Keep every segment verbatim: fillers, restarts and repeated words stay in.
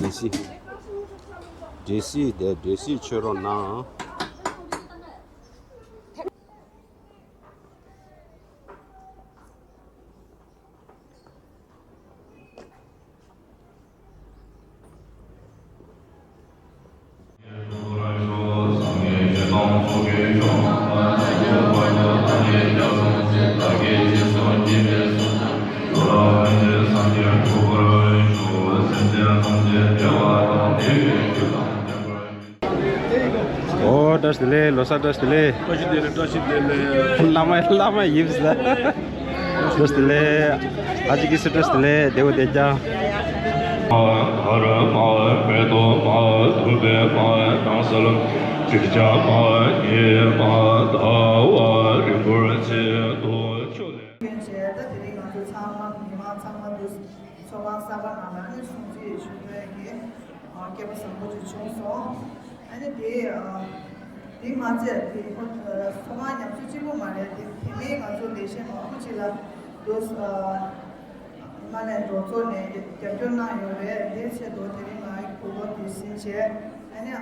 འགྲེལ་བཤད། འགྲེལ་བཤད་དེ་འགྲེལ་བཤད་བྱེད་རོགས་གནང་། ཨོ། བཀྲ་ཤིས་བདེ་ལེགས། ལོ་གསར་བཀྲ་ཤིས་བདེ་ལེགས། བཀྲ་ཤིས་བདེ་ལེགས། བཀྲ་ཤིས་བདེ་ལེགས། བླ་མ་བླ་མ་ཡིབ་ཟ། བཀྲ་ཤིས་བདེ་ལེགས། ཨ་ཅེ་ཀི་སི་བཀྲ་ཤིས་བདེ་ལེགས། བདེ་བོ་བདེ་རྐྱང་། མར་མེ་ཏོག་མ་དུར་བའི་མ་དང་སལ་དྲི་ཆབ་མ་ཉི་མ་ཟླ་བ་རིན་པོ་ཆེ་དུ་ཆུ་ལས། ཡོན་ཆེ། ད་དེ་རིང་ང་ཚོ་ཚང་མ་མི་མང་ཚང་མ་འདུ་ཚོགས་ཁང་གསར་པ་ནང་ལ་ནི་སྲུང་བརྩི་ཞུ་མཁན་གྱི་སྐལ་པ་བཟང་པོ་ཅིག་བྱུང་སོང་། ཨ་ནི་དེ་དེ་མ་ཚད་དེ་ཁོ་ཚོགས་ཁང་ཉམས་གསོ་གཅིག་པུ་མ་རེད། དེ་དེ་མིན་ང་ཚོ་ལས་བྱེད་མང་པོ་ཅིག་ལ་འདུ་མ་ལས་འགྲོ་ཚོགས་ནས་རྒྱབ་སྐྱོར་གནང་ཡོད་རེད། དེའི་ཆེད་དུ་དེ་རིང་ང་གོ་སྐབས་དེ་ཟིན་བྱས། ཨ་ནི་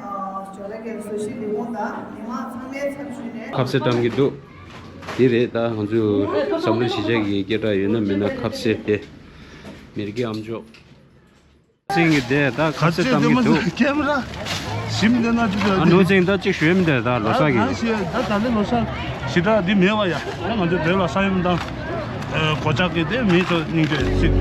ཇོ་ལ་གེ་བཟོ་ཞིག་ལས་ཁུངས་དང་མི་མང་ཚང་མའི་ཚབ་ཞུས་ནས་ཁ་ཟས་བཀྲམ་གྱི་འདུག་དེ་རེད། ད་ང་ཚོས་བསམ་བློ་གཞི་བཞག་གི་སྐད་གྲགས་ཡོད་ན་མེད་ན་ཁ་ཟས་དེ་མེར་གི་ཨམ་ཅོག་ཅིང་གི་དེ་ད་ཁ་ཟས་བཀྲམ་གྱི་འདུག་ཁེམ་ར་ཞིམ་དེ་ན་ཅི་ཨ་ནུ་ཅིང་ད་ཅིག་ཞུས་མི་འདུག་ད་ལོ་གསར་གི་ད་ད་ལོ་གསར་ཞི་དྲག་འདི་མེད་པ་ཡ། ང་ཚོ་དེ་ལ་ས་ཡོམ་དང་གོ་ཆག་གི་དེ་མི་ཚོ་སྙིང་རྗེ་ཅིག་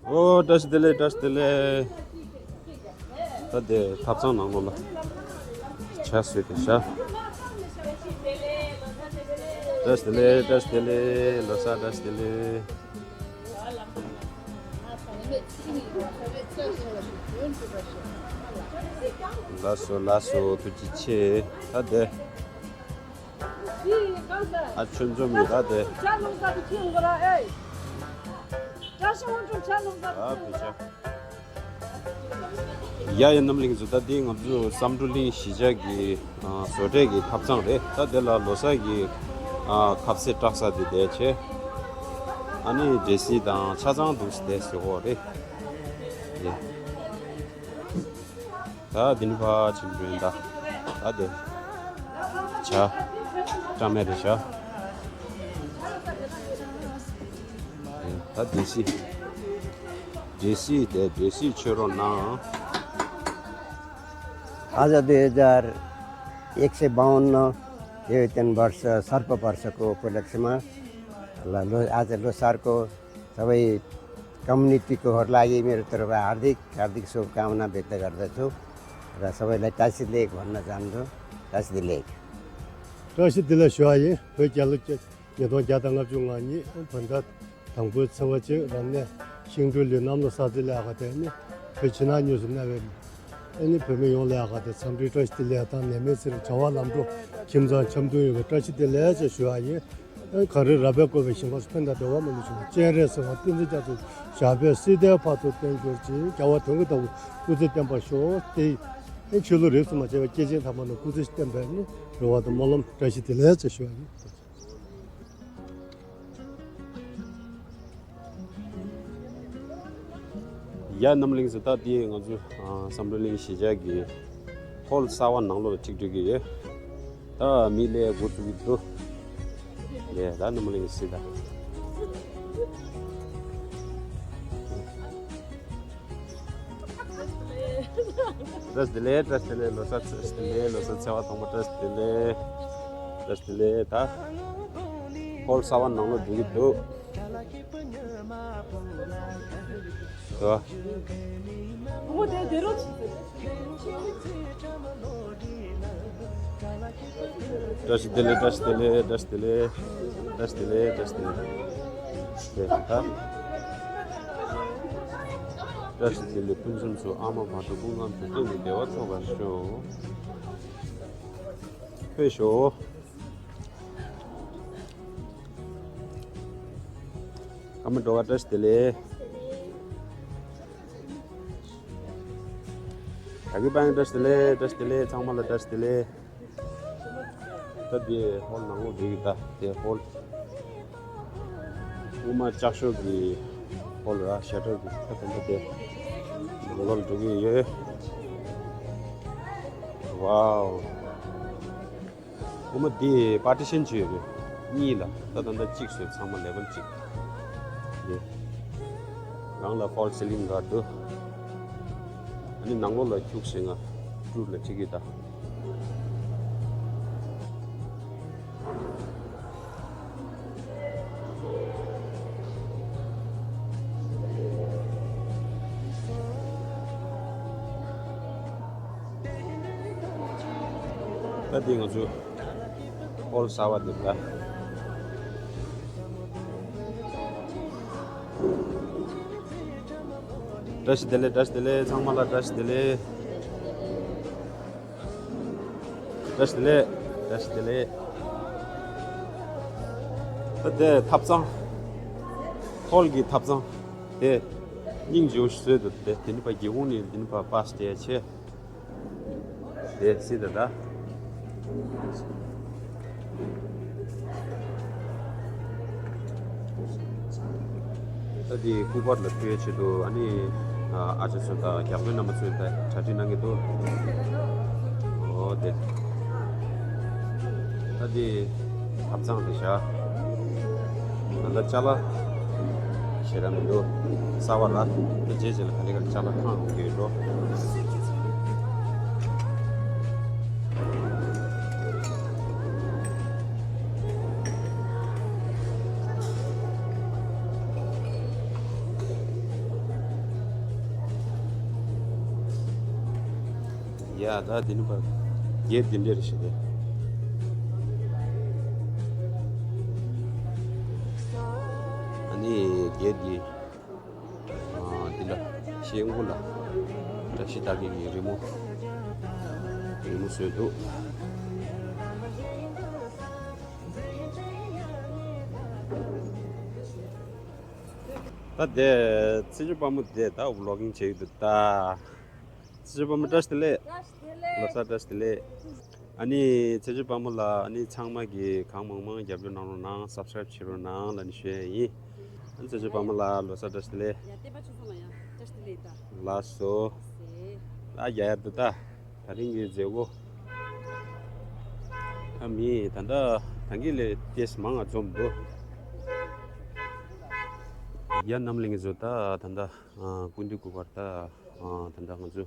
ཨོ། བཀྲ་ཤིས་བདེ་ལེགས། བཀྲ་ཤིས་བདེ་ལེགས། ད་དེ་ཐབ་ཚང་ནང་ལོགས་ལ་ཇ་བཟོས་ཏེ་བཞག་བཀྲ་ཤིས་བདེ་ལེགས། བཀྲ་ཤིས་བདེ་ལེགས། ལོ་གསར་བཀྲ་ཤིས་བདེ་ལེགས། ལགས་སོ། ལགས་སོ། ཐུགས་རྗེ་ཆེ། ད་དེ། ཨ་ཆུ་འཛོམས་ཡོད་ད་དེ། ཨ་བེ་ཆ། ཡ་ཡ་རྣམ་གླིང་ཚོ། ད་དེ་ང་ཚོ་བསམ་གྲུབ་གླིང་གཞིས་ཆགས་ཀྱི་བཟོ་གྲྭའི་གི་ཐབ་ཚང་རེད། ད་དེ་ལ་ལོ་གསར་གྱི་ཁ་ཟས་སྐྲག་ས་དེ་བསྡད་བྱས། ཨ་ནི་འབྲས་སིལ་དང་ཆ་ཚང་འདུག་སེ་བསྡད་ཟེར་གོ་རེད། ད་འདི་ནི་ཕ་ཆེན་པོ་ཡིན་ད། ད་དེ་ཇ་སྐྲག་མེད་རེད་ཤག་ད་འབྲས་སིལ། འབྲས་སིལ་དེ་འབྲས་སིལ་མཆོད་རོགས་གནང་། आज दुई हजार एक सय बाहन्न यो तिन वर्ष सर्प वर्षको उपलक्ष्यमा ल लो आज लोसारको सबै कम्युनिटीकोहरूलाई मेरो तर्फबाट हार्दिक हार्दिक शुभकामना व्यक्त गर्दछु र सबैलाई टासी लेक भन्न चाहन्छु। टासी लेक। བཀྲ་ཤིས་བདེ་ལེགས་ཞུ་བ་ཡིན། བོད་རྒྱལ་ལོ་ཉིས་སྟོང་བརྒྱ་དང་ལྔ་བཅུ་ང་གཉིས་བོད་ཟླ་དང་པོའི་ཚེས་པ་གཅིག་རབ་གནས་ཤིང་འབྲུག་ལུས་གནམ་ལོ་གསར་ཚེས་ལས་ཀ་དེ་ནི་བོད་ཕྱི་ནང་གཉིས་སུ་གནས་པའི་ཨ་ནི་བོད་མི་ཡོངས་ལ་ཡག་ག་དང་འཚམས་འདྲི་བཀྲ་ཤིས་བདེ་ལེགས་དང་ནད་མེད་ཚེ་རིང་བྱ་བ་ལམ་འགྲོ་ཁྱིམ་ཚང་འཆམ་མཐུན་ཡོང་བའི་བཀྲ་ཤིས་བདེ་ལེགས་ཅེས་ཞུ་བ་ཡིན། ཨ་ནི་གངས་རི་ར་བས་བསྐོར་བའི་ཞིང་ཁམས་སུ་ཕན་དང་བདེ་བ་མང་དུ་འབྱུང་བ། སྤྱན་རས་གཟིགས་དབང་བསྟན་འཛིན་རྒྱ་མཚོ་ཞབས་པད་སྲིད་མཐའི་བར་དུ་བརྟན་གྱུར་ཅིག་རྒྱལ་བ་དོན་གྱི་བདག་པོ་སྐུ་ཚེ་བརྟན་པར་ཤོག་དེ་ཨ་ནི་ཆོས་ལུགས་རིས་སུ་མ་ཆད་པའི་སྐྱེས་ཆེན་དམ་པ་རྣམས་སྐུ་ཚེ་བརྟན་པའི་ཨ་ནི་རེ་བ་དང་སྨོན་ལམ་བཀྲ་ཤིས་བདེ་ལེགས་ཅེས་ཞུ་བ་ཡིན། ཡ་རྣམ་གླིང་ཚོ། ད་དེ་ང་ཚོ་ཨ་བསམ་གྲུབ་གླིང་གཞིས་ཆགས་ཀྱི་ཧོལ་གསར་བ་ནང་ལོགས་ལ་ཁྲིད་འགྲོ་གི་ཡོད། ད་མི་སླེབས་འགོ་ཚུགས་ཀྱི་འདུག་ལས་ད་རྣམ་གླིང་སྲིད་ད། བཀྲ་ཤིས་བདེ་ལེགས། བཀྲ་ཤིས་བདེ་ལེགས། ལོ་གསར་བཀྲ་ཤིས་བདེ་ལེགས། ལོ་གསར་ཚེས་པ་དང་པོ་བཀྲ་ཤིས་བདེ་ལེགས། བཀྲ་ཤིས་བདེ་ལེགས། ད་ ཧོལ་གསར་པ་ནང་ལོགས་འགྲོ་གི་འདུག་དོ། ཨོ་དེ་དེ་རོ་ཆི་ཟེར། བཀྲ་ཤིས་བདེ་ལེགས། བཀྲ་ཤིས་བདེ་ལེགས། བཀྲ་ཤིས་བདེ་ལེགས། བཀྲ་ཤིས་བདེ་ལེགས། བཀྲ་ཤིས་བདེ་ལེགས། བཀྲ་ཤིས་བདེ་ལེགས། དེ་ད། བཀྲ་ཤིས་བདེ་ལེགས། ཕུན་སུམ་ཚོགས། ཨ་མ་བག་དྲོ་སྐུ་ཁམས་བཟང་། སྐྱེ་གནས་བདེ་བ་ཐོབ་པར་ཤོག་ཕེབས་ཤོག་ཀརྨ་སྒྲོལ་དཀར་བཀྲ་ཤིས་བདེ་ལེགས། ད་གི་པང་བཀྲ་ཤིས་བདེ་ལེགས། བཀྲ་ཤིས་བདེ་ལེགས། ཚང་མ་ལ་བཀྲ་ཤིས་བདེ་ལེགས། ད་དེ་ཧོལ་ནང་ལོགས་འགྲིག་གི། ད་དེ་ཧོལ། དབུ་མ་ལྕགས་ཤོག་གི་ཧོལ་ར་ཤ་ཏྲ་གི་ད་དེ་འདྲ་དེ་ནང་ལོགས་འགྲོ་གི་ཡོད། ཝའོ། དབུ་མ་འདི་པར་ཊི་ཤན་བྱས་ཡོད་རེད། གཉིས་ལ། ད་ད་ལྟ་གཅིག་བཟོས། ཚང་མ་ལེ་ཝལ་གཅིག་ཡེ། རང་ལ་ཧོལ་སི་ལིང་ག་འདུག་ཨ་ནི་ནང་ལོགས་ལ་ཁྱུག་ཞིག་ང་ཀྲུར་ལ་ཁྲིད་ཀྱི་ད། ད་འདི་ང་ཚོ་ཧོལ་གསར་པ་འདི་ལ། བཀྲ་ཤིས་བདེ་ལེགས། བཀྲ་ཤིས་བདེ་ལེགས། ཚང་མ་ལ་བཀྲ་ཤིས་བདེ་ལེགས། བཀྲ་ཤིས་བདེ་ལེགས། བཀྲ་ཤིས་བདེ་ལེགས། ད་དེ་ཐབ་ཚང་། ཧོལ་གྱི་ཐབ་ཚང་དེ་སྙིང་རྗེ་བོ་ཞིག་བཟོས་འདུག་དེ་དེ་ནི་པ་སྒེའུ་ཁུང་ནས་དེ་ནི་པ་པ་སི་དེ་ཆེ། དེ་སྲིད་དེ་ད། ད་དེ་སྐུ་པར་ལ་ཕུལ་ཡའི་ཆེད་དུ་ཨ་ནི་ཨ་ཅག་ཚོ་དང་རྒྱབ་སྐྱོར་རྣམ་པ་ཚོས་ད་གྲ་སྒྲིག་གནང་གི་འདུག་ཨོ་དེ། ད་དེ་ཐབ་ཚང་དེ་བཞག་ད་ལྟ་ཅ་ལག་ཞེ་དྲག་མི་འདུག་གསར་པ་ལ་དེ་རྗེས་རྗེས་ལ་ག་ལེ་ག་ལེ་ཅ་ལག་ཁང་ཡོང་གི་ཡོད་འགྲོ། ཡ་ད་དེ་ནི་པར་རྒྱལ་དེ་འདྲ་རེ་ཞིག་རེད། ཨ་ནི་རྒྱལ་གྱི་ཨ་འདི་ལ་ཤེལ་སྒོ་ལ་བཀྲ་ཤིས་རྟགས་བརྒྱད་ཀྱི་རི་མོ། རི་མོ་བཟོས་འདུག་ད་དེ་ཚེ་མཆོག་དཔལ་མོ་དེ་ད་ཝི་ལོག་གིང་བྱེད་ཀྱི་འདུག་ད། ཚེ་མཆོག་དཔལ་མོ་བཀྲ་ཤིས་བདེ་ལེགས། བཀྲ་ཤིས་བདེ་ལེགས། ལོ་གསར་བཀྲ་ཤིས་བདེ་ལེགས། ཨ་ནི་ཚེ་མཆོག་དཔལ་མོ་ལ་ཨ་ནི་ཚང་མ་གིས་གང་མང་མང་རྒྱབ་སྐྱོར་གནང་རོགས་གནང་། སབ་སི་ཀ་རེབ་བྱེད་རོགས་གནང་ལབ་ནས་ཞུ་ཡ་ཡིན། ཨ་ནི་ཚེ་མཆོག་དཔལ་མོ་ལ་ལོ་གསར་བཀྲ་ཤིས་བདེ་ལེགས། ཡ་བསྟན་པ་ཆོས་བཟང་ལ་ཡང་བཀྲ་ཤིས་བདེ་ལེགས་ད། ལགས་སོ། ལགས་སེ། ལ་རྒྱ་ཡར་དུ་ད། ད་རིང་གི་མཛད་སྒོ་ད་མི་ད་ལྟ་ད་གིན་ལས་ཏེས་མང་ང་འཛོམས་འདུག་ཡ་རྣམ་གླིང་གི་ཚོ་ད་ད་ལྟ་ཨ་སྐུ་མདུན་སྐུ་པར་ད་ཨ་ད་ལྟ་ང་ཚོ་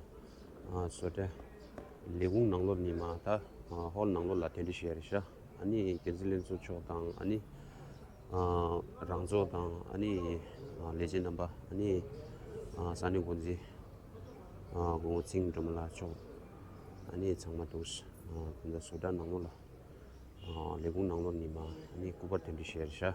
ཨ་བཟོ་གྲྭ་ལས་ཁུངས་ནང་ལོགས་ནས་མ་ད་ཨ་ཧོལ་ནང་ལོགས་ལ་གདན་འདྲེན་ཞུ་ཡ་རེད་ཤག་ཨ་ནི་འགན་འཛིན་ལྷན་ཚོགས་མཆོག་དང་ཨ་ནི་ཨ་རང་ཚོགས་དང་ཨ་ནི་ཨ་ལས་བྱེད་རྣམ་པ་ཨ་ནི་ཨ་ས་གནས་འགོ་འཛིན་ཨ་སྐུ་ངོ་ཚེ་རིང་སྒྲོལ་མ་ལགས་མཆོག་ཨ་ནི་ཚང་མ་འདུག་ཨ་ད་ལྟ་བཟོ་གྲྭ་ནང་ལོགས་ལ་ཨ་ལས་ཁུངས་ནང་ལོགས་ནས་མ་ཨ་ནི་སྐུ་པར་གདན་འདྲེན་ཞུ་ཡ་རེད་ཤག་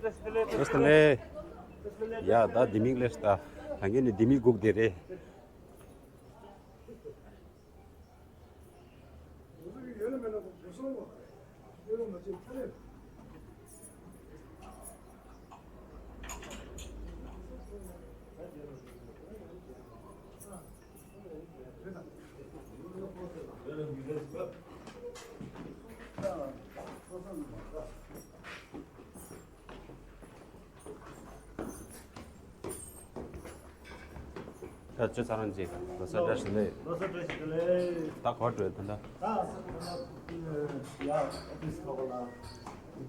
བཀྲ་ཤིས་བདེ་ལེགས། ཡ་ད་ལྡེ་མིག་ལེགས་ད། ད་ངས་ནི་ལྡེ་མིག་སྒུག་བསྡད་རེད། ད་ཅོ་ཚ་རང་ཅིག་ལོ་གསར་བཀྲ་ཤིས་བདེ་ལེགས། ལོ་གསར་བཀྲ་ཤིས་བདེ་ལེགས། ད་གོ་འགྲོ་ད་ད། ད་ཡ་ཨ་ཏིས་ཁ་བ་ལ། བོད་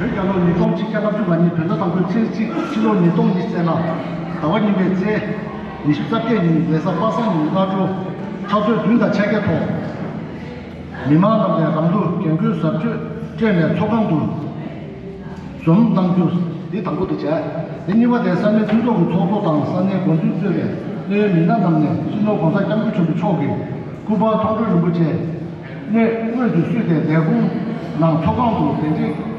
རྒྱལ་ལོ་ཉིས་སྟོང་ཆིག་བརྒྱ་ལྔ་བཅུ་ང་གཉིས་བོད་ཟླ་དང་པོའི་ཚེས་གཅིག་ཕྱི་ལོ་ཉིས་སྟོང་ཉི་ཤུ་རྩ་ལྔ་ཟླ་བ་གཉིས་པའི་ཚེས་ཉི་ཤུ་རྩ་བརྒྱད་ཉིན་རེས་གཟའ་པ་སངས་ཉིན་སྔ་དྲོ་ཕྱག་ཚོད་བདུན་དང་ཕྱེད་ཀའི་ཐོག་མི་མང་རྣམས་ནས་རང་ལུགས་རྒྱན་གོས་གཟབ་མཆོར་སྤྲས་ནས་ཚོགས་ཁང་དུ་འཛོམས་གནང་རྒྱུ། འདི་དང་པོ་དེ་བྱས། འདི་གཉིས་པ་དེ་ས་གནས་མཐུན་ཚོགས་ཀྱི་ཚོགས་གཙོ་དང་ས་གནས་འགོ་འཛིན་གཙོས་པའི་གནད་ཡོད་མི་སྣ་རྣམས་ནས་སྤྱི་ནོར་༸གོང་ས་༸སྐྱབས་མགོན་ཆེན་པོ་མཆོག་གི་སྐུ་པར་མཐོང་གྲོལ་རིན་པོ་ཆེ་སྣེ་དངོས་སུ་བསུས་ཏེ་ལས་ཁུངས་ནང་ཚོགས་ཁང་དུ་གདན་འདྲེན།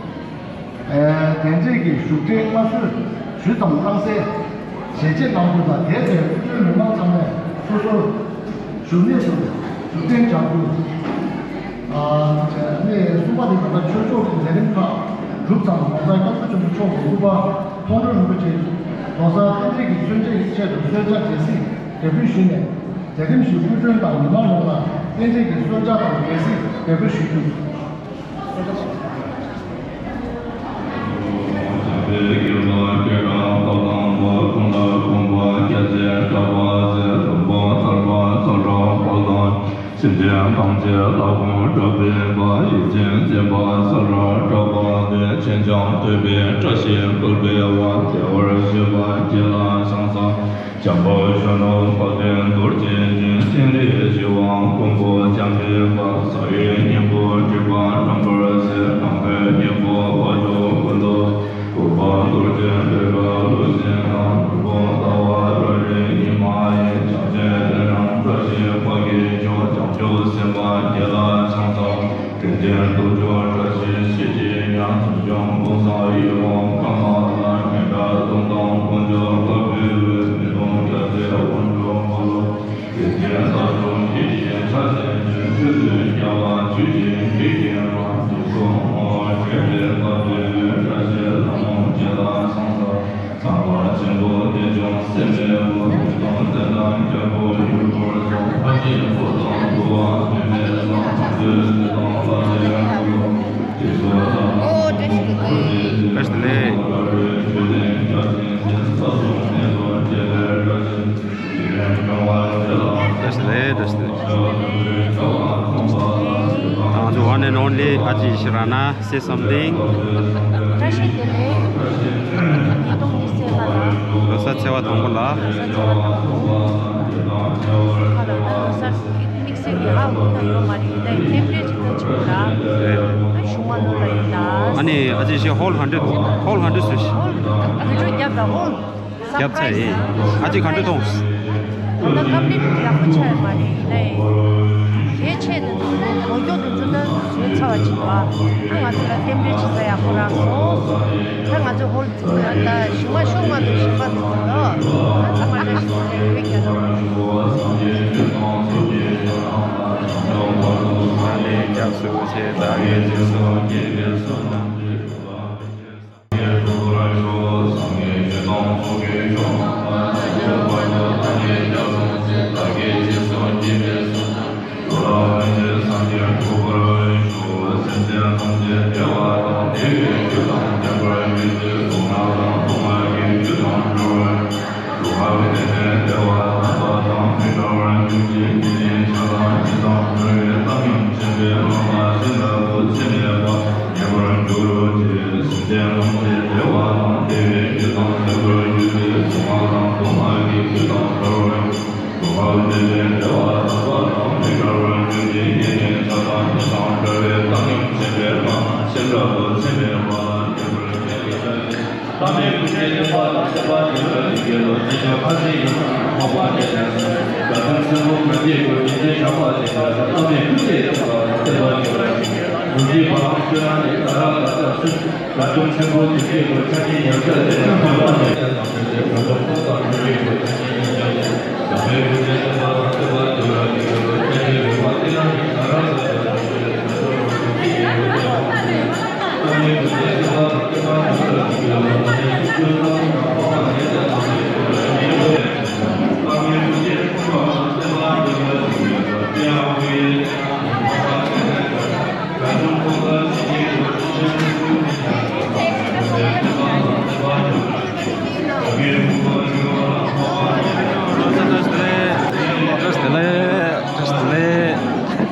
ཨེ། གདན་འདྲེན་གྱི་བཞུགས་གྲལ་སྔ་སོར་ཞུས་ཙམ་གནང་གསལ་ཞལ་ཆད་གནང་རྒྱུ་དང་། དེར་བརྟེན་དབུས་གྲོལ་མི་མང་ཚང་མས་སོ་སོར་བཞུགས་གནས་སུ་བཞུགས་གདན་འཇགས་རྒྱུ། ཨ། གནས་གསུམ་པ་དེ་ད་ལྟ་ཆོས་ཕྱོགས་ཀྱི་མཛད་རིམ་ཁག་གྲུབ་ཙམ་༸གོང་ས་༸སྐྱབས་མགོན་ཆེན་པོ་མཆོག་གི་སྐུ་པར་མཐོང་གྲོལ་རིན་པོ་ཆེ་ལོ་གསར་རྟེན་འབྲེལ་གྱི་མཆོད་མཇལ་གྱི་ཆེད་དུ་གསོལ་ཇ་སྦྱིན་སྲེག་འབྲས་སྤུངས་ཞུས་ནས་མཛད་རིམ་བཞིན་དབུས་གྲོལ་དང་མི་མང་ཡོངས་ལ་རྟེན་འབྲེལ་གྱི་གསོལ་ཇ་དང་འབྲས་སིལ་འབུལ་སྐྱོར་ཞུ་རྒྱུ། སེམས་ཅན་ཐམས་ཅད་ལ་དགོངས་གྲུབ་པའི་དཔལ་ཡིད་བཞིན་འཛིན་པ་ས་ལ་གྲགས་པ་ལས། ཆོས་འཆང་ཐོས་པའི་བཀྲ་ཤིས་འཁོར་བའི་དབང་། བདེ་བར་གཤེགས་པ་ཁྱེད་ལ་ཕྱག་འཚལ། འཇམ་དཔལ་གཞོན་ནུ་འཕགས་པའི་རྡོ་རྗེ་འཛིན། སྤྱན་རས་གཟིགས་དབང་མགོན་པོ་འཇམ་དཔལ་དཔའ། རྩ་བའི་སྙིང་པོ་སྒྲིབ་པ་དྲང་པོར་སེལ། དྲང་པོའི་སྙིང་པོ་དཔལ་མཆོག་ཀུན་ཏུ། ཨུཏྤལ་གདུགས་ཅན་འོད་དཀར་ བཀྲ་ཤིས་བདེ་ལེགས། བཀྲ་ཤིས་བདེ་ལེགས། བཀྲ་ཤིས་བདེ་ལེགས། ང་ཚོ་one and only ཨ་ཅེ་ཤི་ར་ན། Say something. བཀྲ་ཤིས་བདེ་ལེགས། ཉིས་སྟོང་ཉི་ཤུ་རྩ་ལྔ་ལ། ལོ་གསར་ཚེས་པ་དང་པོ་ལ། ལོ་གསར་ཚེས་པ་དང་པོ། ཁ་ལ་ད་ལོ་གསར་དམིགས་བསལ་གྱི་ཧ་གོ་ཐུབ་ཡོད་མ་རེད། ད་རྟེན་འབྲེལ་ཅིག་ད་ཆུང་ལ། རེད། ད་གཞུང་མ་ནོར་ལ་ཡིན་ད། ཨ་ནི་ཨ་ཅེ་ཤི་ཧོལ་ཧན་ཌེ་ཌི། ཧོལ་ཧན་ཌེ་ཌི་སུ་ཤི། ཧོལ་ཨ་ཁུ་ཆོས་རྒྱབ་ད་ཧོལ། རྒྱབ་ཚར་ཡིན། ཨ་ཅེ་ག་འདྲ་མཐོང་། ད་ལྟ་ཀམ་པི་ལིཊ་ཡག་པོ་ཆགས་ཡོད་མ་རེད་ཡིན་ནའི། གལ་ཆེ་དེ་ཚོ་ནས་ལོ་མགྱོགས་དེ་ཚོ་ད་བཟོས་ཚར་བ་ཅིག་བ། ཨ་ང་ཚོ་ལ་རྟེན་འབྲེལ་བྱེད་ས་ཡག་པོ་རག་སོང་། ད་ང་ཚོ་ཧོལ་ཚིག་ན་ད་ཞུ་མ་ཤོག་མ་དང་ཞུ་མ་དེ་ཚོ་ད་ཚང་མ་ལ་ཞུ་བ་རེད་ཡོད་ཀྱང་། རྒྱབ་སུ་ཆེ་ད་གེ་ཚིག་སོ་སྐྱེ་བེ་སོ་ནམ་རེ།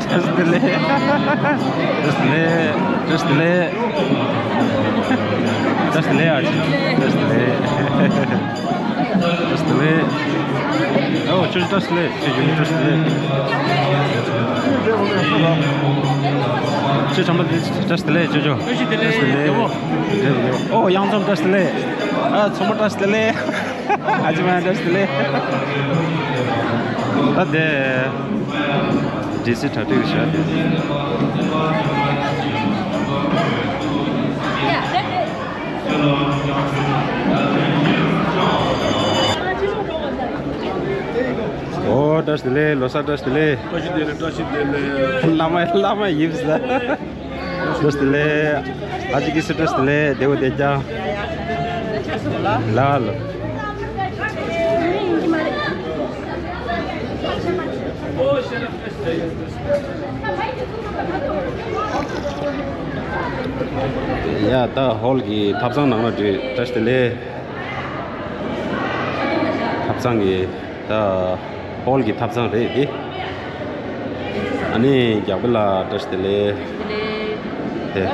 བཀྲ་ཤིས་བདེ་ལེགས། བཀྲ་ཤིས་བདེ་ལེགས། བཀྲ་ཤིས་བདེ་ལེགས། བཀྲ་ཤིས་བདེ་ལེགས། བཀྲ་ཤིས་བདེ་ལེགས། བཀྲ་ཤིས་བདེ་ལེགས། ཨ་ཅེ། བཀྲ་ཤིས་བདེ་ལེགས། བཀྲ་ཤིས་བདེ་ལེགས། ཨོ་ཁྱོད་བཀྲ་ཤིས་བདེ་ལེགས། ཁྱོད་ཡུམ་བཀྲ་ཤིས་བདེ་ལེགས། ཁྱོད་བྱམས་པ་བཀྲ་ཤིས་བདེ་ལེགས། ཁྱོད་ཁྱོད། བཀྲ་ཤིས་བདེ་ལེགས། བཀྲ་ཤིས་བདེ་ལེགས། ཨོ་གཡང་འཛོམས་བཀྲ་ཤིས་བདེ་ལེགས། ཨ་མཚོ་མོ་བཀྲ་ཤིས་བདེ་ལེགས། ཨ་ཅེ་མ་བཀྲ་ཤིས་བདེ་ལེགས། ད་དེ་ཌི་སི་གྲ་སྒྲིག་བྱ་དེ། ཨོ་བཀྲ་ཤིས་བདེ་ལེགས། ལོ་གསར་བཀྲ་ཤིས་བདེ་ལེགས། བཀྲ་ཤིས་བདེ་ལེགས། བཀྲ་ཤིས་བདེ་ལེགས། བླ་མ་བླ་མ་ཡིབ་ས། བཀྲ་ཤིས་བདེ་ལེགས། ཨ་ཅེ་ཀི་སི་བཀྲ་ཤིས་བདེ་ལེགས། བདེ་བོ་བདེ་རྐྱང་། ལ་ལ། ཡ་ད་ཧོལ་གྱི་ཐབ་ཚང་ནང་ལ་འགྲོ། བཀྲ་ཤིས་བདེ་ལེགས། ཐབ་ཚང་གི་ད། ཧོལ་གྱི་ཐབ་ཚང་རེད་དེ། ཨ་ནི་རྒྱག་པ་ལ་བཀྲ་ཤིས་བདེ་ལེགས། དེ།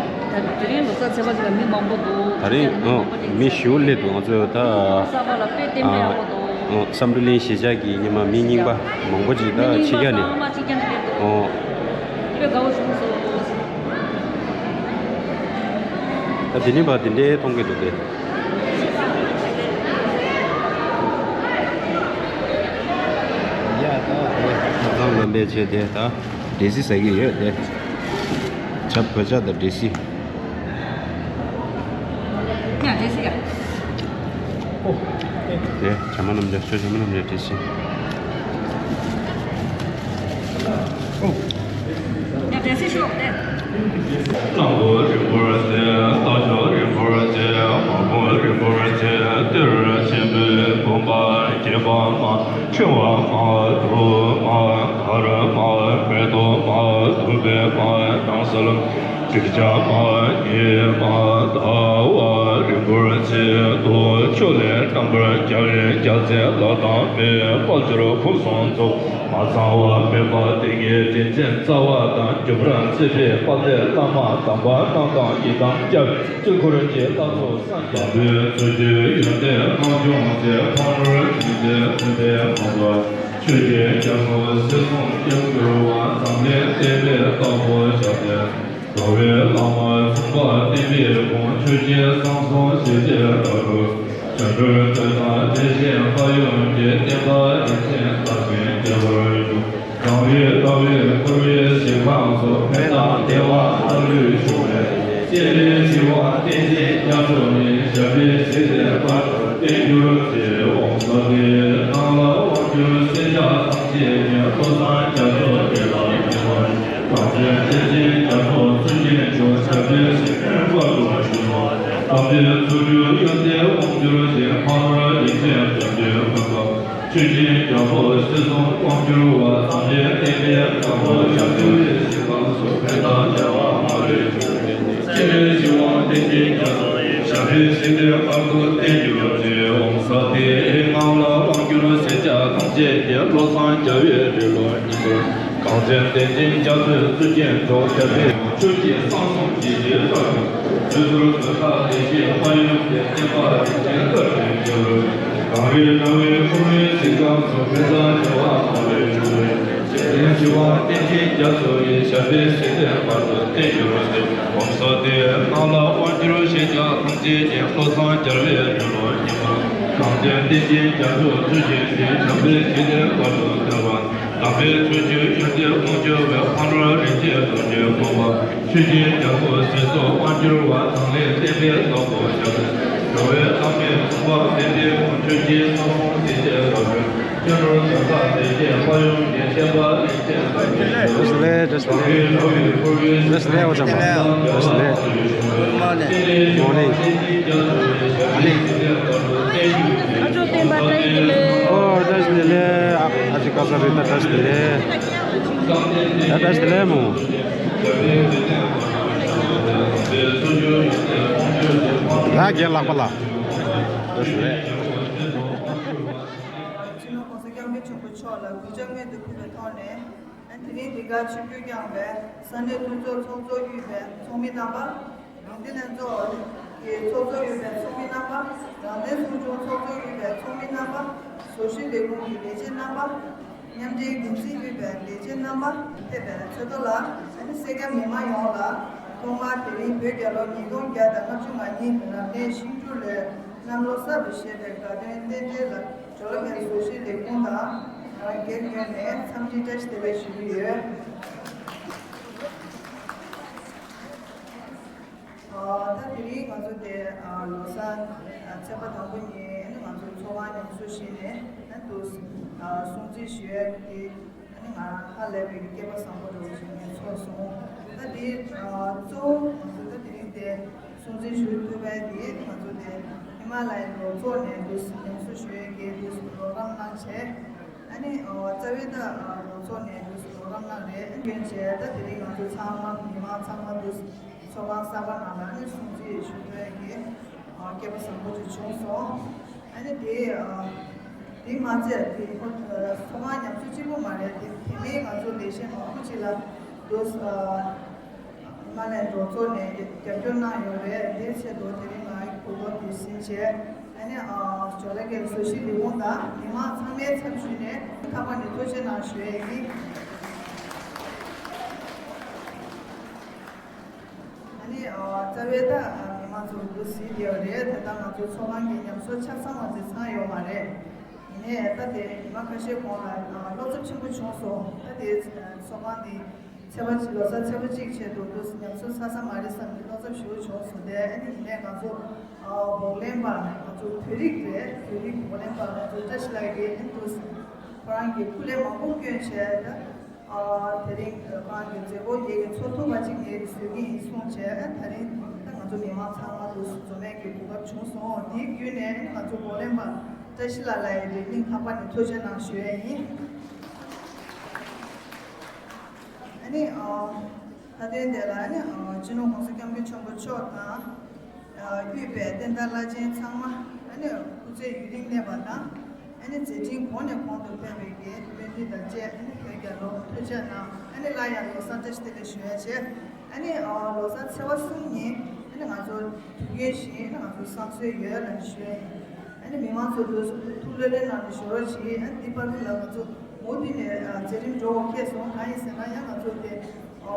ད་དེ་རིང་ལོ་གསར་ཚེས་པ་ཅིག་ལ་མི་མང་པོ་འདུག་དེ་རིང་ཨོ་མི་ཞུ་ལེ་འདུག་ང་ཚོ་ད། གསར་པ་ལ་དཔེ་བསྟན་པ་ཡག་པོ་འདུག་ཨོ་བསམ་གྲུབ་གླིང་གཞིས་ཆགས་ཀྱི་ཉི་མ་མི་རྙིང་པ་མང་པོ་ཅིག་ད་ཕྱི་རྒྱ་ནས་ཨོ། དཔེ་དགའ་བོ་བྱུང་སོང་། ད་དེ་ནས་ཕར་དེ་འདྲའི་མཐོང་གི་འདུག་སྟེ། ཡ་ད་ད་ཐབ་ཚང་ལམ་པའི་ཆེད་དེ་ད་འདྲེ་སི་ཟ་གི་ཡོད་དེ། བོད་ཇ་དང་འབྲས་སིལ། ཡ་འབྲས་སིལ་ཡ། ཨོ། དེ་ཇ་མ་རྣམས་ཀྱང་ཆོས་ཇ་མ་རྣམས་ཀྱང་འབྲས་སིལ། ཨོ། ཡ་འབྲས་སིལ་ཤོག་དེ། སྐྱབས་མགོན་རིན་པོ་ཆེ། རྟ་མཆོག་རིན་པོ་ཆེ། དམག་དཔོན་རིན་པོ་ཆེ། གཏེར་ཆེན་པོའི་བུམ་པ། སྐྱེས་པ་མ། ཕྲེང་བ་མ། དུག་མ། གར་མ། མེ་ཏོག་མ། བདུག་སྤོས་མ། དྭངས་གསལ་དྲི་ཆབ་མ། ཉི་མ། ཟླ་བ་རིན་པོ་ཆེ་དུ། ཕྱོགས་ལས་རྣམ་པར་རྒྱལ་བའི་རྒྱལ་མཚན་ལྷ་དང་མི། དཔལ་འབྱོར་ཕུན་སུམ་ཚོགས། མ་ཚང་བ་མེད་པ་དེ་ཉིད་དྲིན་ཅན་རྩ་བ་དང་། རྒྱུ་སྤུན་མཆེད་པའི་དཔལ་ལྡན་བླ་མ་དམ་པ་རྣམས་དང་། ཡི་དམ་རྒྱལ་བའི་དཀྱིལ་འཁོར་གྱི་ལྷ་ཚོགས་སངས་རྒྱས། དམ་པའི་ཚུལ་གྱི་ཡོན་ཏན་ལྔ་འབྱུང་ཚེ། ཕག་ནོར་སྦྱིན་སྲེག་མུན་པའི་མ་འབར། ཆོས་ཀྱི་རྒྱ་མཚོ་སྲིད་གསུམ་སྐྱབས་གྱུར་པ། འཛམ་གླིང་བསྟན་པའི་བདག་པོ་ཞབས་བརྟན། རྩ་བའི་བླ་མ་མཚུངས་པ་བསྟན་པའི་དགོངས། ཆོས་ཀྱི་གསང་གསུམ་ཞི་བདེའི་བདག་པོ། བྱང་ཆུབ་ཏུ་དང་བདེ་གཤེགས་འཁོར་ཡུམ་གྱི། བསྟན་པ་རིན་ཆེན་དར་ཞིང་རྒྱས་པར་གྱུར། གངས་རི་ཟླ་བས་བསྐོར་བའི་ཞིང་ཁམས་སུ། ཕན་དང་བདེ་བ་རྣམ་གྲོལ་འབྱུང་བའི། སྤྱན་རས་གཟིགས་དབང་བསྟན་འཛིན་རྒྱ་མཚོ་ནི། ཞབས་པད་སྲིད་མཐའི་བར་དུ་བརྟན་གྱུར་ཅིག། ཨོཾ་སྭ་སྟི། སྣང་ལ་དབང་བསྒྱུར་སེམས་ཅན་ཐམས་ཅད་ཀྱི། བློ་བཟང་རྒྱ་མཚོ་རྒྱས་པར་གྱུར། གངས་ཅན་བསྟན་འཛིན་རྒྱ་མཚོ་བཙུན་མཁྱེན་མཆོག། ཞབས་པད་སྲིད་མཐའི་བར་དུ་བཞུགས། དམ་པའི་ཚུལ་གྱི་ཡོན་ཏན་དབང་གྱུར་ཅིག། འཕགས་ནོར་རིན་ཆེན་དོན་ཀུན་ཐོབ། ཆོས་ཀྱི་རྒྱ་མཚོ་སྲིད་གསུམ་དབང་གྱུར་པ། འཛམ་གླིང་བསྟན་པའི་བདག་པོ་ཞབས་དྲུང་གི། ཞིང་ཁམས་སུ་ཕན་དང་བདེ་བ་མ་ལུས་འབྱུང་བའི། སྤྱན་རས་གཟིགས་དབང་བསྟན་འཛིན་རྒྱ་མཚོ་ཡི། ཞབས་པད་སྲིད་མཐའི་བར་དུ་བརྟན་གྱུར་ཅིག། ཨོཾ་སྭ་སྟི། སྔགས་ལ་དབང་བསྒྱུར་སེམས་ཅན་ཐམས་ཅད་ཀྱི། བློ་བཟང་རྒྱལ་བའི་རིགས་ལ་སྙིང་པོར། གངས་ཅན་བསྟན་འཛིན་རྒྱ་མཚོ་བཙུན་མཁྱེན་མཆོག། ཞབས་པད་ཆོས་ཀྱི་གསང་གསུམ་ཞི་བདེའི་རྩ་བ། བདུད་འདུལ་དོན་དག་ལས་བྱེད་དཔལ་ཡུལ་གྱི། བསྟན་པ་རིན་ཆེན་དར་ཞིང་རྒྱས་པར། གངས་རི་བྲག་བས་བསྐོར་བའི་ཞིང་ཁམས་སུ། ཕན་དང་བདེ་བ་མ་ལུས་འབྱུང་བའི། སྤྱན་རས་གཟིགས་དབང་བསྟན་འཛིན་རྒྱ་མཚོ་ཡི། ཞབས་པད་སྲིད་མཐའི་བར་དུ་བརྟན་གྱུར་ཅིག། ཨོཾ་སྭ་སྟི། སྔགས་ལ་དབང་བསྒྱུར་སེམས་ཅན་ཐམས་ཅད་ཀྱི། བློ་བཟང་རྒྱལ་བའི་རིགས་ལ་སྙིང་པོར། གངས་ཅན་བསྟན་འཛིན་རྒྱ་མཚོ་བཙུན་མཁྱེན་ཅིང་། ཞབས་པད་སྲིད་མཐའི་བར་དུ་བརྟན་པར། དམ་པའི་ཚུལ་གྱི་ཡོན་ཏན་དབང་གྱུར་པའི། འཕགས་ནོར་རིན་ཆེན་དོན་ཀུན་ཐོབ་པ། ཆོས་ཀྱི་རྒྱ་མཚོ་སྲིད་གསུམ་དབང་གྱུར་པ། འཛམ་གླིང་བསྟན་པའི་བདག་པོ་ཞབས་བརྟན། འགྲོ་བའི་ཐམས་ཅད་མཚུངས་པ་བསྟན་པའི་དགོངས། ཆོས་ཀྱི་གསང་གསུམ་ཞི་བདེའི་རྡོ་རྗེ། སྤྱན་རས་གཟིགས་དབང་བསྟན་འཛིན་དཔལ་ཡུམ་གྱི། བསྟན་པ་རིན་ཆེན་དར་ཞིང་རྒྱས་པར། བཀྲ་ཤིས་བདེ་ལེགས། བཀྲ་ཤིས་བདེ་ལེགས། བཀྲ་ཤིས་བདེ་ལེགས། འོ་ཅག་མ། བཀྲ་ཤིས་བདེ་ལེགས། Good morning། ཨ་ཅོ་བསྟན་པ་བཀྲ་ཤིས་བདེ་ལེགས། ཨོ་བཀྲ་ཤིས་བདེ་ལེགས། ཨ་ཅེ་ཀ་ས་རི་ད་བཀྲ་ཤིས་བདེ་ལེགས། ད་བཀྲ་ཤིས་བདེ་ལེགས་མོ། ད་རྒན་ལགས་པ་ལ། བཀྲ་ཤིས་བདེ་ལེགས། སྤྱི་ནོར་༸གོང་ས་༸སྐྱབས་མགོན་ཆེན་པོ་མཆོག་ལ་གུས་ཕྱག་སྔོན་དུ་ཕུལ་བའི་ཐོག་ནས། དེ་རིང་འདི་གར་ཆིབས་བསྒྱུར་བསྐྱངས་པའི་ས་གནས་འཐུས་ཚོགས་ཚོགས་གཙོ་དབུས་པའི་ཚོགས་མི་རྣམ་པ། རང་བདེན་ལྷན་ཚོགས་ཀྱི་ཚོགས་གཙོ་དབུས་པའི་ཚོགས་མི་རྣམ་པ། རང་བདེན་ཚོགས་ཆུང་ཚོགས་གཙོ་དབུས་པའི་ཚོགས་མི་རྣམ་པ། བཟོ་ཞིང་ལས་ཁུངས་ཀྱི་ལས་བྱེད་རྣམ་པ། མཉམ་འབྲེལ་འགན་འཛིན་དབུས་པའི་ལས་བྱེད་རྣམ་པ། ཕེབས་པའི་ཚོགས་གཙོ་ལགས། ཨ་ནི་སེར་སྐྱ་མི་མང་ཡོངས་ལ་ཐོག་མར་དེ་རིང་བོད་རྒྱལ་ལོ་ཉིས་སྟོང་བརྒྱ་དང་ལྔ་བཅུ་ང་གཉིས་རབ་གནས་ཤིང་འབྲུག་ལོའི་གནམ་ལོ་གསར་དུ་བཞད་པའི་དགའ་སྟོན་རྟེན་འབྲེལ་ལ། ཇོ་ལ་གན་བཟོ་ཞིང་ལས་ཁུངས་དང་། རང་སྒེར་ངོས་ནས་འཚམས་འདྲི་བཀྲ་ཤིས་བདེ་ལེགས་ཞུ་གི་ཡོད། ཨ། ད་དེ་རིང་ང་ཚོ་དེ་ཨ་ལོ་གསར་ཨ་ཚེས་པ་དང་པོ་ཉིན་ང་ཚོ་ཚོགས་ཁང་ཉམས་གསོ་བྱས་ནས་ཨ་འདུག་ཨ་སྲུང་བརྩི་ཞུ་ཡ་དེ་ཨ་ནི་ང་ཧ་ལས་པའི་སྐལ་པ་བཟང་པོ་འདྲ་བོ་ཞིག་ངས་ཚོར་སོང་། ད་དེ་ཨ་གཙོ་བོ་ང་ཚོ་ད་དེ་རིང་དེ་སྲུང་བརྩི་ཞུ་ཐུབ་པ་དེ་ང་ཚོ་དེ་ཧི་མ་ལ་ཡའི་རོགས་ཚོགས་ནས་འདུག་ཉམས་གསོ་ཞུ་ཡ་གི་འདུག་རོགས་རམ་གནང་བྱས། ཨ་ནི་ཨོ་རྩ་བའི་ད་རོགས་ཚོགས་ནས་འདུག་རོགས་རམ་གནང་རེད། སྐྱོན་བྱས་ད་དེ་རིང་ང་ཚོ་ཚང་མ་མི་མང་ཚང་མ་འདུག་ཚོགས་ཁང་གསར་པ་ནང་ལ་ཨ་ནི་སྲུང་བརྩི་ཞུ་ཐུབ་ཡ་གི་ཨོ་སྐལ་པ་བཟང་པོ་ཅིག་བྱུང་སོང་། ཨ་ནི་དེ་ཨ་དེ་མ་ཚད་དེ་ཁོ་ཚོགས་ཁང་ཉམས་གསོ་གཅིག་པོ་མ་རེད། དེ་དེ་མིན་ང་ཚོ་ལས་བྱེད་མང་པོ་ཅིག་ལ་འདུག་ཨ། ཧི་མ་ལ་ཡའི་རོགས་ཚོགས་ནས་རྒྱབ་སྐྱོར་གནང་ཡོད་རེད། དེའི་ཆེད་དུ་དེ་རིང་ང་གོ་སྐབས་དེ་ཟིན་བྱས་ཨ་ནི་ཨ་ཇོ་ལ་གན་བཟོ་ཞིང་ལས་ཁུངས་དང་མི་མང་ཚང་མའི་ཚབ་ཞུས་ནས་ཐག་པ་ནས་ཐུགས་རྗེ་གནང་ཞུ་ཡས་ཡིན། ཨ་ནི་ཨ་རྩ་བའི་ད་མི་མང་ཚོ་འདུག་ཟིན་བསྡད་ཡོད་རེད། ད་ལྟ་ང་ཚོ་ཚོགས་ཁང་གི་ཉམས་གསོ་ཆ་ཚང་བ་དེ་ཚང་ཡོད་མ་རེད། ཡིན་ནའི་ད་དེ་ཉི་མ་ཁ་ཤས་གོང་ལ་བློ་འཚབ་ཆེན་པོ་བྱུང་སོང་། ད་དེ་ཚོགས་ཁང་འདི། ཚེས་པ་གཅིག་ལོ་གསར་ཚེས་པ་གཅིག་ཆེད་དུ་འདུག་ཉམས་གསོ་ཚར་ས་མ་རེད་བསམ་གྱི་བློ་འཚབ་ཞེ་པོ་བྱུང་སོང་། དེ་ཨ་ནི་ཡིན་ནའི་ང་ཚོ་ཨ་བོགས་ལེན་པ་ང་ཚོ་བོད་རིགས་རེད། བོད་རིགས་བོགས་ལེན་པ་ང་ཚོ་བཀྲ་ཤིས་ལགས་ཀྱིས་ཨ་ནི་འདུག་ཁོ་རང་གིས་སྐུ་ལས་མང་པོ་བསྐྱོན་བྱས། ད་ཨ་དེ་རིང་ཁོ་རང་གི་མཛད་སྒོ་དེ་གི་ཚོགས་ཐུབ་པ་ཅིག་ངས་བཟོས་ཀྱི་ཡིན་གསུངས་བྱས། ད་རིང་ད་ང་ཚོ་མི་མང་ཚང་མ་འདུག་འཛོམས་ཡས་ཀྱི་གོ་སྐབས་བྱུང་སོང་། དེའི་བརྒྱུད་ནས་ང་ཚོ་བོགས་ལེན་པ་བཀྲ་ཤིས་ལགས་ལ་ཡི་རིང་ཐག་པ་ནས་ཐུགས་རྗེ་གནང་ཞུ་ཡས་ཡིན། ཨ་ནི་ཨ་མཐའ་དོན་དེ་ལ་ཨ་ནི་ཨ་སྤྱི་ནོར་༸གོང་ས་༸སྐྱབས་མགོན་ཆེན་པོ་མཆོག་དང་ཨ་དབུས་པའི་བསྟན་བདག་བླ་ཆེན་ཚང་མ་ཨ་ནི་སྐུ་ཚེ་ཡུན་རིང་གནས་པ་དང་། ཨ་ནི་མཛད་འཕྲིན་གོང་ནས་གོང་དུ་འཕེལ་བའི་གི་སྨོན་འདུན་དང་བཅས། ཨ་ནི་བོད་རྒྱལ་ལོ་ཐུགས་རྗེ་གནང་། ཨ་ནི་སླར་ཡང་ལོ་གསར་བཀྲ་ཤིས་བདེ་ལེགས་ཞུ་ཡ་བྱས། ཨ་ནི་ཨ་ལོ་གསར་ཚེས་པ་གསུམ་ཉིན་ཨ་ནི་ང་ཚོ་དུས་རྒྱུན་བཞིན་ཨ་ནི་ང་ཚོ་བསང་གསོལ་ཡོད་ལ་ཞུ་ཡ་ཡིན། ཨ་ནི་མི་མང་ཚོ་ཐུགས་ལྷོད་ལྷོད་གནང་ནས་བཞུགས་རོགས་གྱིས། ཨ་ནི་འདི་བར་དུ་ལ་ང་ཚོ་མུ་མཐུད་ནས་ཨ་མཛད་རིམ་འགྲོ་འོང་ཁེལ་སོང་། གང་ཡིན་ཟེར་ན་ཡང་ང་ཚོ་དེ་ཨ་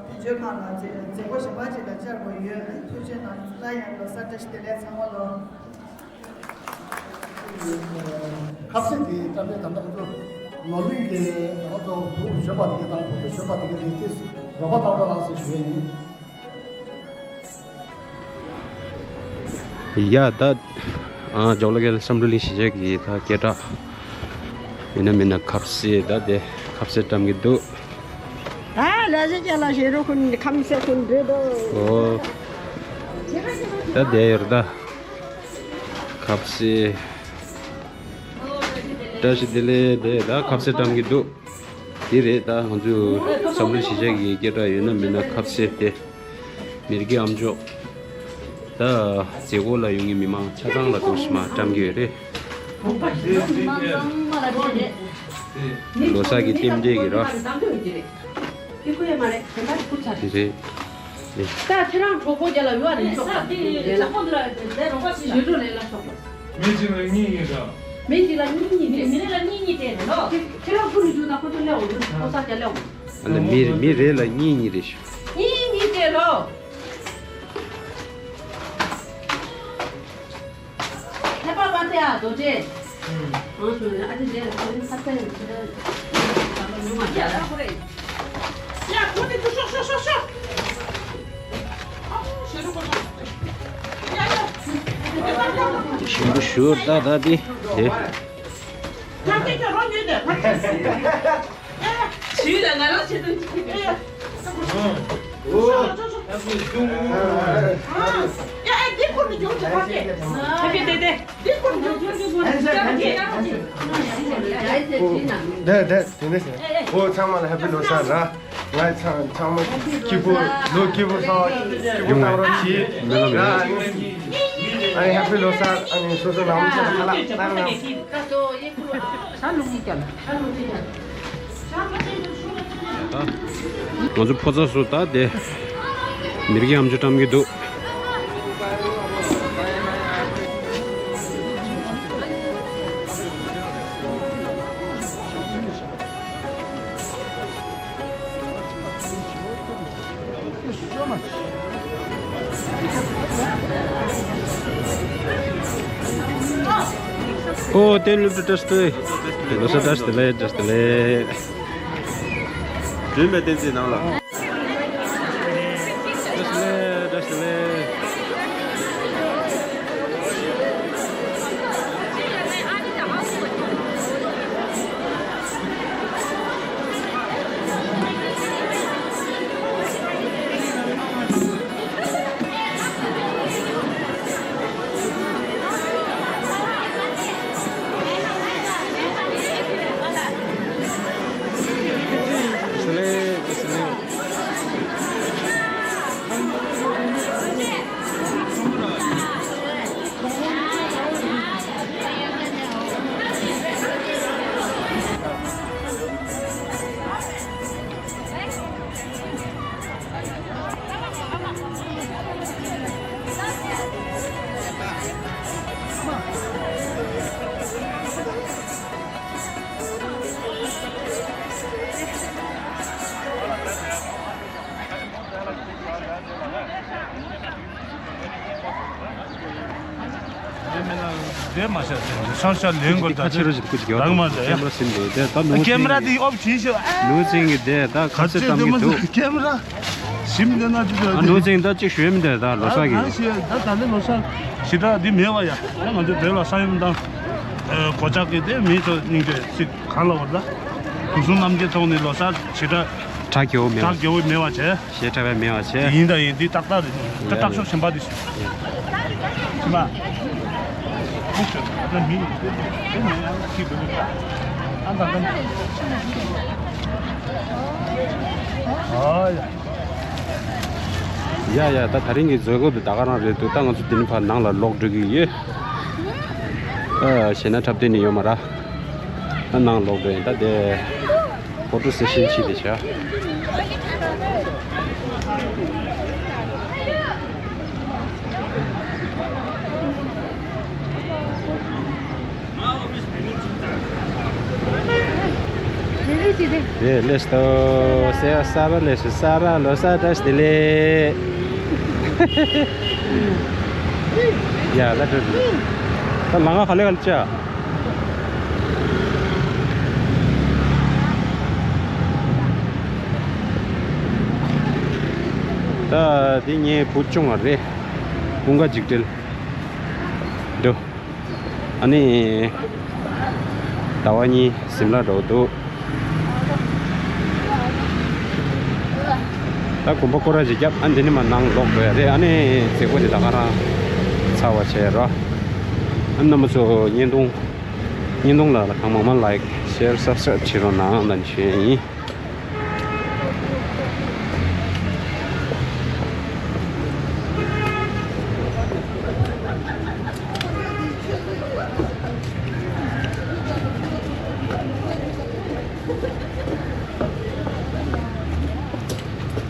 དོན་གཅོད་ཁང་ལ་མཛད་མཛད་སྒོ་གཞན་པ་ཅིག་ལ་བཅར་དགོས་ཡོད། ཨ་ནི་ཐུགས་རྗེ་གནང་། སླར་ཡང་ལོ་གསར་བཀྲ་ཤིས་བདེ་ལེགས་ཚང་མ་ལོ། ཁ་ཟས་དེ་བཀྲམ་པའི་དམ་དམ་ཚོ་ནོར་གླིང་གི་ང་ཚོ་བུ་གཞོན་པ་དེ་ག་དང་བུ་གཞོན་པ་དེ་ག་དེ་དེ་རོགས་པ་བཏང་རོགས་གནང་ཟེར་ཞུ་ཡས་ཡིན། ཡ་ད་ཨ་ཇོ་ལ་གེ་བསམ་གྲུབ་གླིང་གཞིས་ཆགས་ཀྱི་ད་སྐད་གྲགས་ཡིན་ན་མིན་ན་ཁ་ཟས་ད་དེ་ཁ་ཟས་བཀྲམ་གྱི་འདུག་ད་ལས་བྱེད་ཅན་ལ་ཞེ་རུ་ཁུན་ཁམས་སེ་ཁུན་འདྲེ་དོ། ཨོ། ད་དེ་ཡོད་ད། ཁ་ཟས། བཀྲ་ཤིས་བདེ་ལེགས་དེ་ད་ཁ་ཟས་བཀྲམ་གྱི་འདུག་དེ་རེད། ད་ང་ཚོ་བསམ་བློ་གཞིས་ཆགས་ཀྱི་སྐད་གྲགས་ཡོད་ན་མེད་ན་ཁ་ཟས་དེ་མི་རིགས་ཀྱི་ཨམ་ཅོག་ད་མཛད་སྒོ་ལ་ཡོང་མཁན་མི་མང་ཆ་ཚང་ལ་འདུག་སེ་མར་བཀྲམ་གྱི་ཡོད་རེད། ལོ་གསར་གྱི་རྟེན་འབྲེལ་གྱི་ར། དེ་རེད། ད་ཁྱེད་རང་གྲོགས་པོ་རྒྱ་ལ་ཡོད་རེད་ཤོག་རེད་ལ། མི་གཅིག་ལ་གཉིས་གཉིས་ར། མི་གཅིག་ལ་གཉིས་གཉིས་རེད། མི་རེ་ལ་གཉིས་གཉིས་སྤྲད་རེད་ལོ། ཁྱེད་རང་ཁུ་ནུ་ཞུ་ད་ཁོ་ཚོ་སླེབས་འོང་། ཁོ་ས་རྒྱ་སླེབས་འོང་། ཨ་ལ་མི་མི་རེ་ལ་གཉིས་གཉིས་རེད་ཤོག་གཉིས་གཉིས་སྤྲད་ལོ། ལྷག་པར་པ་ཏི་ཡ་རྡོ་རྗེ། ཨང་སོ་ནི་ཨ་ཅེ་རྗེ་ལ་ཁོ་རེ་ས་ཚན་ཆེ་ད་ལོ་ཉུང་མ་རྒྱ་ལ་ཁོ་རེ། ཡ་ཁོ་ནི་ཁོ་ཤོག་ཤོག་ཤོག་ཤོག་ཞིམ་པོ་ཞུ་ད་ད་དེ་དེ། ད་དེ་ཁྱོད་རང་ཉོས་ཏེ། ཞུས་ལ་ང་རང་ཆེད་དུ་ཅིག་ཕེབས་ཡོད། ཨོ། ཨ་ཁུ་ཞུ། ཨ། ཡ་ཨེ་འདི་ཁོ་ནི་ཡོང་ཅིག་ཕ་གི། ཕ་གི་དེ་དེ། འདི་ཁོ་ནི་ཡོང་ཅིག་ཕ་གི། དེ་དེ་དེ་ནས་ཨོ་ཚང་མ་ལ་ཧེ་པི་ལོ་གསར་ར། ང་ཚང་ཚང་མ་སྐྱིད་པོ་ལོ་སྐྱིད་པོ་སོང་སྐྱིད་པོ་བཏང་རོགས་གྱིས་ར། ཨ་ནི་ཧེ་པི་ལོ་གསར། ཨ་ནི་སོ་སོ་ནང་མི་ཚང་མ་ཁ་ལག་བཏང་རོགས། ང་ཚོ་ཕོ་ཚོ་སུ་ད་དེ་མི་རིགས་ཨམ་ཅོག་བཀྲམ་གྱི་འདུག་ཨོ་དེ་ལུག་ཏུ་བཀྲ་ཤིས་བདེ་ལེགས། བཀྲ་ཤིས་བདེ་ལེགས། བཀྲ་ཤིས་བདེ་ལེགས། བདུན་པའི་བསྟན་འཛིན་ནང་ལ། བཀྲ་ཤིས་བདེ་ལེགས། བཀྲ་ཤིས་བདེ་ལེགས། དེ་མ་བྱས་ཏེ་ཤར་ཤར་ལེན་དགོས། ད་ཁ་ཆེ་རོ་ཞིག་ཁུ་ཅིག་ཡོད། དང་མ་ཁེ་མ་ར་ཟིན་འདུག་དེ་ད་ནུ་ཁེ་མ་ར་དེ་ཨོབ་བྱིན་ཤོག་ནུ་ཅིང་གི་དེ་ད་ཁ་ཆེ་གཏམ་གི་འདུག་ཁེ་མ་ར་ཞིམ་དེ་ན་ཅིག་ཨ་ནུ་ཅིང་ད་ཅིག་ཞུས་མི་འདུག་ད་ལོ་གསར་གི་ད་ད་ལེ་ལོ་གསར་ཞེ་དྲག་འདི་མེད་བ་ཡ། ད་ང་ཚོ་བོད་ལ་ས་ཡོམ་དང་གོ་ཆག་གི་དེ་མི་ཚོ་སྙིང་རྗེ་ཅིག་གང་ལ་བར་ལ་དུས་གསུམ་རྣམ་རྒྱལ་ཐོག་ནས་ལོ་གསར་ཞེ་དྲག་གྲགས་ཀྱི་འོ་མེད་བ་གྲགས་ཀྱི་འོ་མེད་བ་བྱས། ཞེ་དྲག་པའི་མེད་པ་བྱས། ཡིན་ད་ཡིན། འདི་ཏག་ཏག་རེད། ད་ཡ་ཏག་ཤོག་གཞན་པ་འདི་ཤོག་ཤི་མ། ཨོ་ཤོག་ད་མི་ཨ་ད་ད། ཨ་ཡ། ཡ་ཡ། ད་ད་རིང་གི་བཟོ་བཀོད་འདི་ད་ག་རང་རེད་འདུག་ད་ང་ཚོ་འདི་ནས་ཕར་ནང་ལ་ལོག་འགྲོ་གི་ཡོད། ཨ་ཞེ་ན་འཁྲབ་སྟོན་ནི་ཡོད་མ་ར། ད་ནང་ལོག་འགྲོ་ཡིན་ད་དེ། ཕོ་ཊོ་སེ་ཤན་བྱས་ཏེ་བཞག་དེ་ལེས་ཏོ། སེ་ཡ་ས་ར་ལེས་ས་ར་ལོ་ས་བཀྲ་ཤིས་བདེ་ལེགས། ཡ་ལ་ཏོ། ད་ལ་ང་ག་ལེ་ག་ལེ་ཅ། ད་འདི་ངའི་བུ་ཆུང་བ་རེད། ཀུན་དགའ་འཇིགས་བྲལ་འདུག་ཨ་ནི་ཟླ་བ་གཉིས་གཟིམ་ལ་འགྲོ་འདུག་ད་གོམ་པ་སྐོར་ར་ཅིག་བརྒྱབ། ཨ་འདི་ནི་མ་ནང་ལོག་འགྲོ་ཡ་རེད། ཨ་ནི་མཛད་སྒོ་འདི་ད་ག་རང་ཚར་བ་བྱས་རོ། ཨ་རྣམ་པ་ཚོ་བརྙན་ཐུང་བརྙན་ཐུང་ལ་གང་མང་མང་ལའིཀ་ཤེར་སབ་སི་ཀ་རབ་བྱེད་རོགས་གནང་ལབ་ཞུ་ཡ་ཡིན།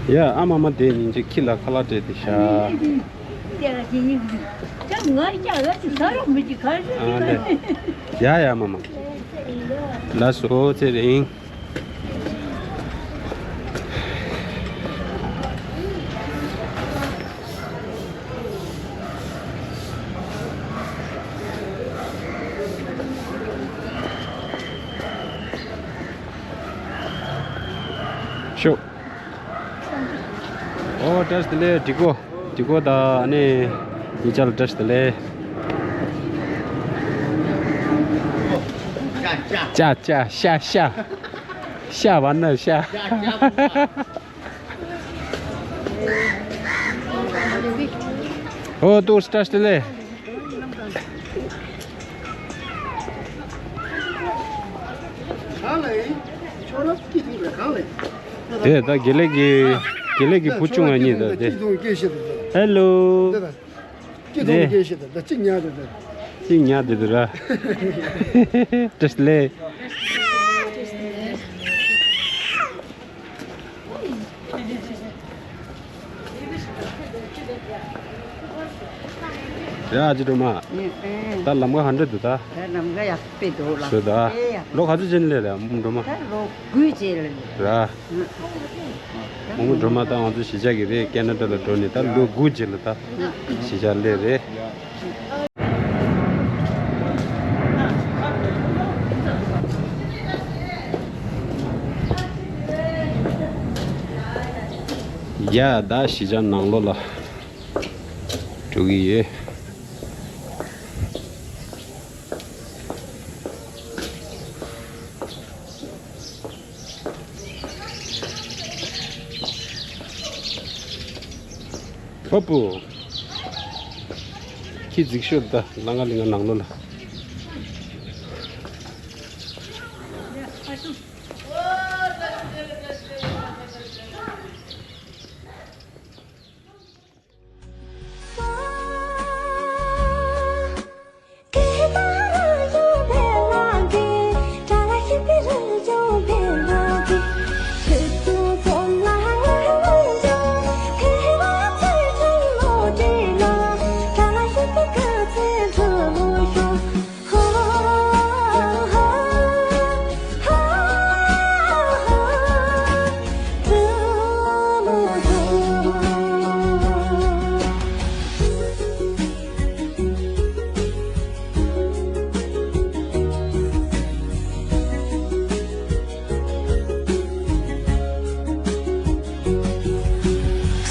ཡ་ཨ་མ་མ་དེ་ཉིན་གཅིག་ཁྱི་ལ་ཁ་ལག་སྤྲད་དེ་ཤ། ཨ་ལེ། ཡ་ཡ་མ་མ། ལ་སོ་ཚེ་རིང་། ཤོག་ཨོ་བཀྲ་ཤིས་བདེ་ལེགས། འགྲིག་གོ། འགྲིག་གོ། ད་ཨ་ནི་ཡིག་ཆ་ལ་བཀྲ་ཤིས་བདེ་ལེགས། ཅ་ཅ་ཤ་ཤ། ཤ་བ་ན་ཤ། ཨོ་ཏུ་བཀྲ་ཤིས་བདེ་ལེགས། གང་ལ་ཡིན། ཁྱོད་རང་སྐྱིད་ཐུབ་རེད་གང་ལ་ཡིན། དེ་ད་དགེ་ལེགས་ཀྱི་དགེ་ལེགས་ཀྱི་བུ་ཆུང་བ་གཉིས་ད་དེ། སྐྱིད་ཐུབ་སྐྱིད་ཤེས་ཐུབ་རེད། ཧེ་ལོ། འདི་ད་སྐྱིད་ཐུབ་སྐྱིད་ཤེས་ཐུབ་ད་གཅིག་ཉར་དུ་ད། གཅིག་ཉར་དུ་དུ་ར། བཀྲ་ཤིས་བདེ་ལེགས། ཡ་ཨ་ཅེ་སྒྲོལ་མ། ད་ལམ་ཁ་ག་འདྲ་འདུག་ད། ད་ལམ་ཁ་ཡག་པོ་འདུག་ལ། ཟོ་ད། ཨེ་ཡག་ལོ་ག་ཚོད་ཅན་ལས་རེད་མོ་སྒྲོལ་མ། ད་ལོ་དགུ་ཅན་ལས། ར། མོ་མོ་སྒྲོལ་མ་ད་ང་ཚོ་གཞིས་ཆགས་ཀྱི་རེད། ཀེ་ན་ཌ་ལ་འགྲོ་ནས་ད་ལོ་དགུ་ཅན་ལ་ད་གཞིས་ཆགས་སླེབས་རེད། ཡ་ད་གཞིས་ཆགས་ནང་ལོགས་ལ་འགྲོ་གི་ཡོད། ཨོ་པོ། ཁྱི་འཛིག་ཤོད་ད་ལ་ང་ལི་ང་ནང་ལོ་ལ།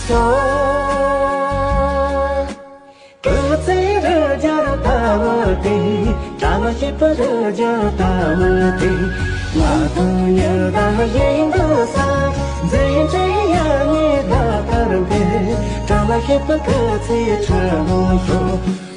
སྐུ་ཚེ་རུ་འགྱུར་ལྟ་བུ་དེ། དགྲ་ལ་གཤེགས་པ་རུ་འགྱུར་ལྟ་བུ་དེ། ང་དང་ཉི་ཟླ་ཡིན་འདུག་ས། འཛིན་གྲྭའི་ཡ་ཉི་ཟླ་ལྟར་འཕེལ། དགྲ་ལ་གཤེགས་པ་སྐུ་ཚེ་ཁྲི་ལོ་ཞུ།